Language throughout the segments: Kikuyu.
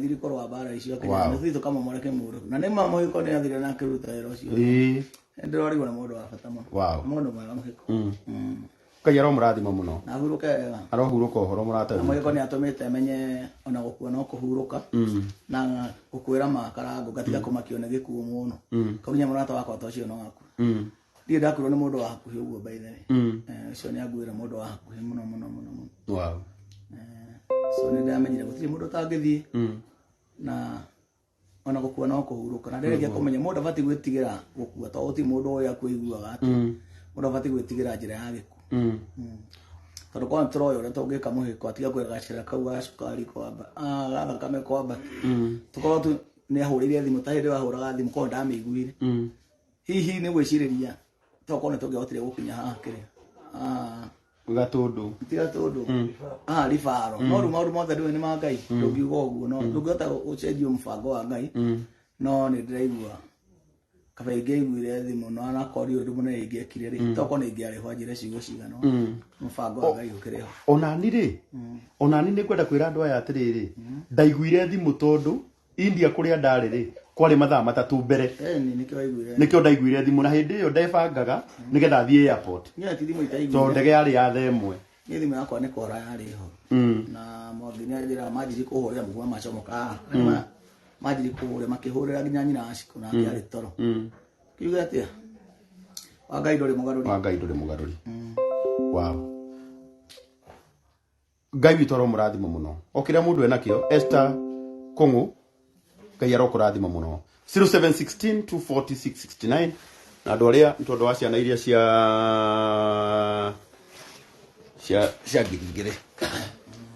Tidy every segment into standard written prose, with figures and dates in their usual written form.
Thiriko rwa mbara icio Wow. nĩ thiĩ tũkamomore kĩmũrũ na nĩ ma mũhĩko nĩ athire na akĩruta wĩra ũcio. Ĩĩ. Ndĩrorigwo nĩ mũndũ wa bata mũno. Wow. Mũndũ mwega mũhĩko. Ngai aromũrathima mũno. Na ahurũke wega. Arohurũka ũhoro mũrata Na witũ. mũhĩko nĩ atũmĩte menye ona gũkua no kũhurũka na gũkwĩra makarangũ ngatiga kũmakio nĩ gĩkuũ mũno. Kau nginya mũrata wakwa ta ũcio no akue. Ndirĩ ndakuĩrwo nĩ mũndũ wa hakuhĩ ũguo by the way. Ũcio nĩ anguĩra mũndũ wa hakuhĩ mũno mũno mũno mũno. Wow. So nĩ ndamenyire gũtirĩ mũndũ ũtangĩthiĩ na ona gũkua no kũhurũka na ndĩrĩkia kũmenya mũndũ abatiĩ gwĩtigĩra gũkua tondũ gũtirĩ mũndũ ũĩ akuiguaga atĩ mũndũ abatiĩ gwĩtigĩra njĩra ya gĩkuũ. Tondũ korwo nĩtũroĩ ũrĩa tũngĩka mũhĩko atiga kwĩra gacĩra kau ga cukari kwamba ga thakame kwamba tũkorwo tu nĩ ahũrĩire thimũ ta hĩndĩ ĩyo ahũraga thimũ korwo ndamĩiguire hihi nĩ gwĩcirĩria tokorwo nĩ tũngĩahotire gũkinya haha kĩrĩa Gatũndũ. Tiga tũndũ haha ribaro no rĩu maũndũ mothe ndũĩ nĩ ma Ngai ndũngiuga ũguo no ndũngĩhota gũcenjia mũbango wa Ngai no nĩ ndĩraigua kaba ingĩaiguire thimũ no anakorwo ndiũĩ ũndũ mũnene ingĩekire rĩ tokorwo nĩ ingĩarĩhwo anjĩre ciugo cigana ũna mũbango wa Ngai ũkĩrĩ ho. Onani rĩ, onani nĩ ngwenda kwĩra andũ aya atĩrĩrĩ, ndaiguire thimũ tondũ India kũrĩa ndarĩ rĩ kwarĩ mathaa 3 mbere. Ĩni nĩkĩo waiguire. Nĩkĩo ndaiguire thimũ na hĩndĩ ĩyo ndebangaga nĩgetha thiĩ airport. Niĩ ti thimũ itaiguire. Tondũ ndege yarĩ ya thaa 1. Niĩ thimũ yakwa nĩ kũhora yarĩ ho. Na Mwangi nĩ anjĩraga manjirie kũhũrĩra mũguo macomoka haha. Manjirie kũhũrĩra makĩhũrĩra nginya nyina wa Shiko nake arĩ toro. Kiuge atĩa? Wa Ngai ndũrĩ mũgarũri. Wa Ngai ndũrĩ mũgarũri. Wow. Ngai witũ aromũrathima mũno. O kĩrĩa mũndũ enakĩo, Esther Kũng'ũ, Ngai arokũrathima mũno. 0716 240 669 na andũ arĩa nĩ tondũ wa ciana iria cia 2000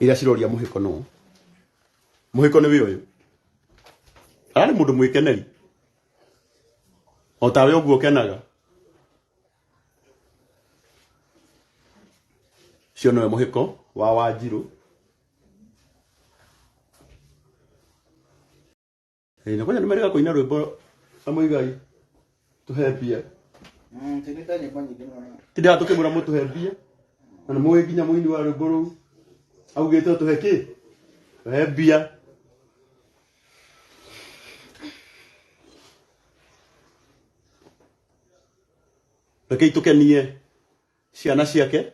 iria ciroria mũhĩko nũ. Mũhĩko nĩ wĩ ũyũ. Ararĩ mũndũ mwĩkeneri. O tawe ũguo ũkenaga. Ũcio nĩwe mũhĩko wa Wanjirũ. Ĩĩ, na kwanja nĩ merĩga kũina rwĩmbo na Mũigai tũhe mbia. Tũinĩte nyĩmbo nyingĩ mũno. Tindaga tũkĩmwĩra mũtũhe mbia. Na nĩ mũĩ nginya mũini wa rwĩmbo rũu augĩte tũhe kĩ? Tũhe mbia. Rekei tũkenie ciana ciake.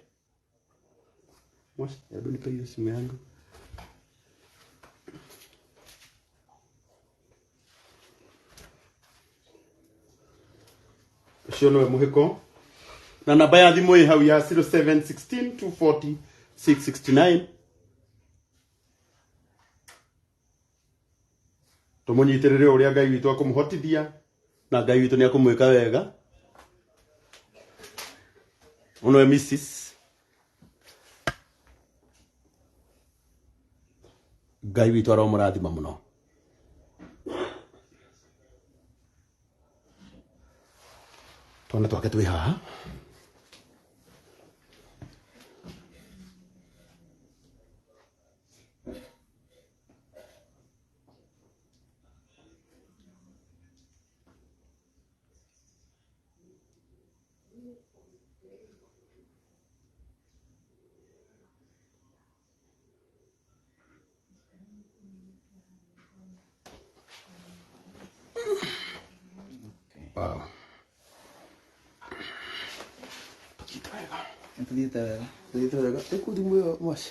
Hebu nipe hiyo simu yangu. Ũcio nĩwe mũhĩko na namba ya thimũ ĩ hau ya 0716 240 669. Tũmũnyitĩrĩre ũrĩa Ngai witũ akũmũhotithia na Ngai witũ nĩ akũmwĩka wega. Ũno nĩwe Mrs. Ngai witũ aromũrathima mũno. Twana twake twĩ haha. Wow. Tũthiĩte wega. Tũthiĩte wega. Tũthiĩte wega. Ĩkũ thimũ ĩyo mwaci.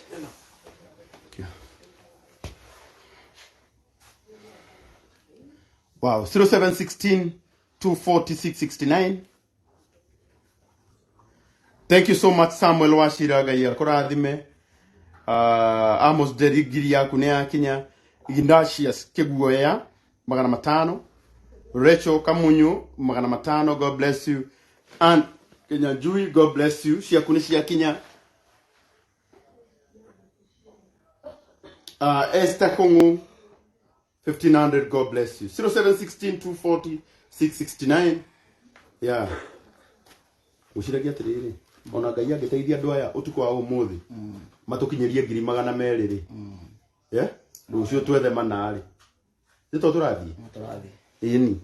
Wow, 0716 240 669. Thank you so much Samuel Wachira, Ngai akũrathime. Amos Nderi ngiri yaku nĩ yakinya. Ignatius Kĩguoya 500. Rachel Kamunyu 500, God bless you. And Kinyanjui, God bless you. Ciaku nĩ ciakinya. Esther Kung'u 1500, God bless you. 0716 240 669. Yeah. Gwĩciragia atĩrĩrĩ, ona Ngai angĩteithia andũ aya ũtukũ wa ũmũthĩ matũkinyĩrie 200,000 rĩ, yeah? Rũciũ twethe mana rĩ, nĩ to tũrathiĩ? Tũrathiĩ. Ĩni.